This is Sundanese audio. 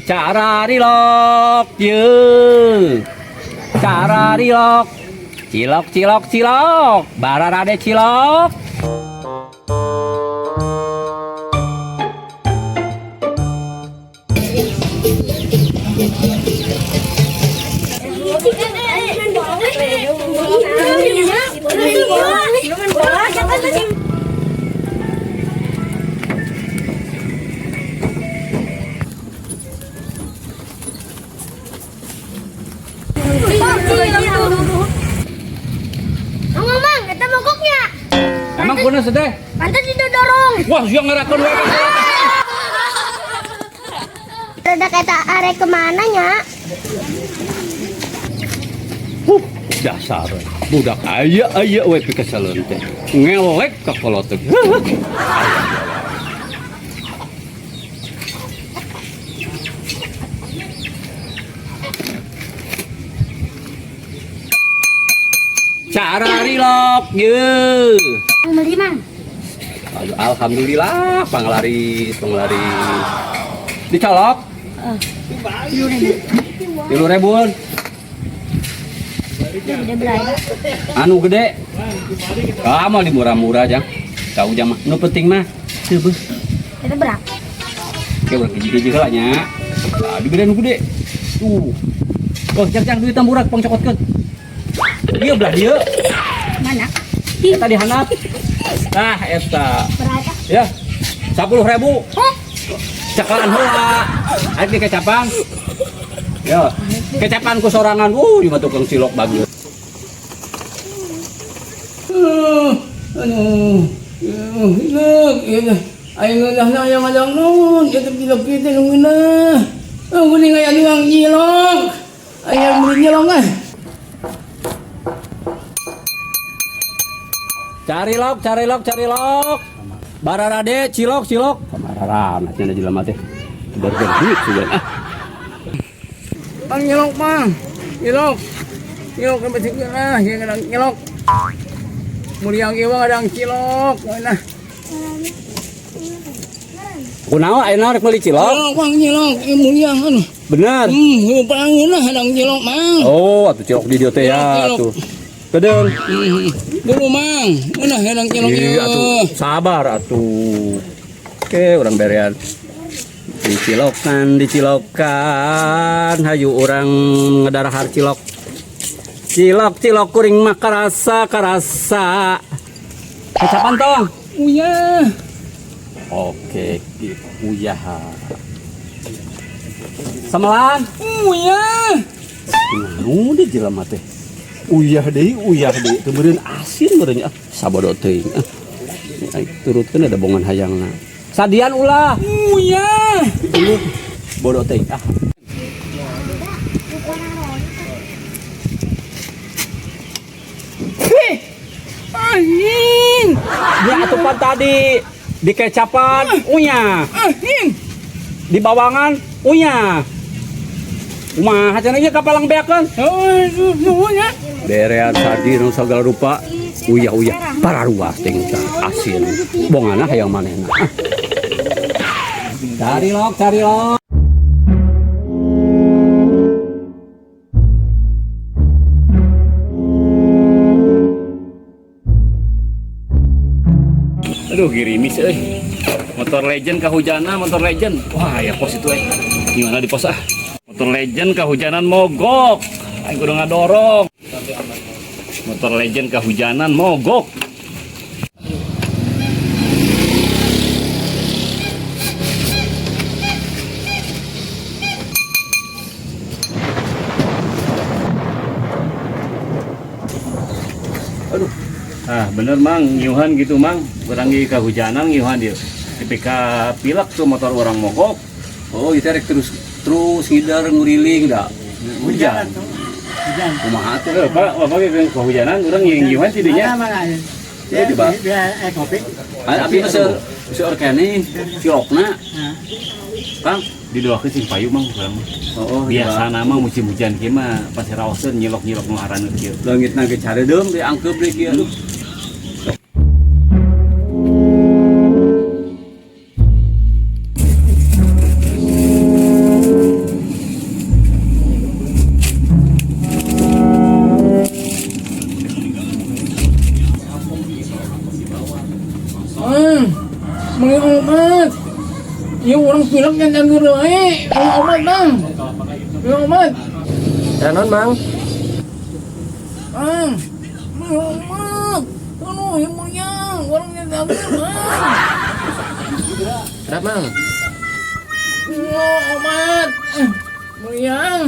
Cara rilok ye. Cara rilok. Cilok cilok cilok. Bararade cilok. Ngomong, eta mogoknya. Emang kuno sedeh? Pantes didorong. Wah, sia ngerakeun wae. Rada eta arek kemana nya? Huh, dasar budak aya aya we pikasaleun teh. Ngelek ka kolot teh. Cara rilok ye. Beli, Mang. Aduh, alhamdulillah panglaris panglaris. Dicolok? 3.000-an. Gede berapa? Anu gede. Ah, mau di murah-murah jang. Tahu jang mah. Nu penting mah teu. Itu berapa? Oke, urang hiji-hiji heula nya. Nah, digede nu gede. Tuh. Oh, jang jang duit murah pangcokotkeun. Ieu belah dieu. Mana? Eta di handap. Tah eta. Berapa? Ya. 10.000. Hah? Cekalan heula. Ayo dikecapan. Yo, kecapan ku sorangan. Di mah tukang cilok bagus. Aduh, ilok, ilok. Ay ngeunah na yang adang nun, itu cilok kita nu ngeunah. Oh, geuning aya nuang cilok. Aya meuli cilok ah. Cari lok, cari lok, cari lok. Bararade, cilok, cilok. Kamarana cenah jelema teh. Berger duit sudah. Ah, Pang cilok mang. Cilok. Cilok sampai sini lah, yang adang cilok. Muliang ieu mah adang cilok, ngeunah. Kunaon ayeuna rek meuli cilok? Cilok mang cilok, ieu muliang anu. Bener. Pang ngeunah adang cilok mang. Oh, atuh cilok di dieu teh ya Cilok. Atuh. Kedeung. Dulu mang, ngeunah adang cilok Ih, ieu. atuh sabar atuh. Oke, urang berean. Dicilokan, dicilokan, hayu urang ngedarahar cilok. Cilok, cilok kuring mah karasa, karasa. Kecapan tong. Uyah. Oke, uyah. Samelan. Uyah. Naon di jelema teh? Uyah deui, uyah deui. Teu meureun asin meureun ah, sabodo teuing ah. Aing turutkeun ada bongan hayangna. Sadian ulah. Uyah. Dulu bodoh teuing ah. Anjing. Ya atupan tadi dikecapan uyah, Anjing. di bawangan uyah. Kumaha cenah ieu kapalang beakeun? Oh, nuhun ya. Berean sadi nu sagala rupa uyah uyah pararuas ting tah asin. Bongana hayang manehna. Ah. Cari lok, cari lok. Aduh, girimis euy. Motor legend kahujanan, motor legend. Wah, ya pos itu euy. Gimana di pos ah? Motor legend kahujanan mogok. Aing kudu ngadorong. Motor legend kahujanan mogok. Aduh, Ah, bener Mang, ngiuhan gitu Mang. Urang ge kahujanan ngiuhan dieu. Ketika pilek tuh motor orang mogok. Oh, itu rek terus terus ngider nguriling da. Hujan. Hujan. Kumaha tuh? Eh, Pak, bapak ge kahujanan urang ngiuhan ti dinya. Mana Ya, di ba. Kopi. Abi mah seueur seueur keneh cilokna. Kang, Didoakeun sing payu Mang urang mah. Oh, Biasa nama musim hujan kieu mah pasti raoseun nyilok-nyilok nu haraneut kieu. Leungitna ge caredeum diangkeup deui kieu aduh. Beli obat. Ya orang pilek yang anggur wae. Beli obat, Bang. Beli obat. Naon, Mang? Bang. Beli obat. Aduh, yang mulia. Orang yang anggur, Bang. Kenapa, Mang? Beli obat. Beli yang.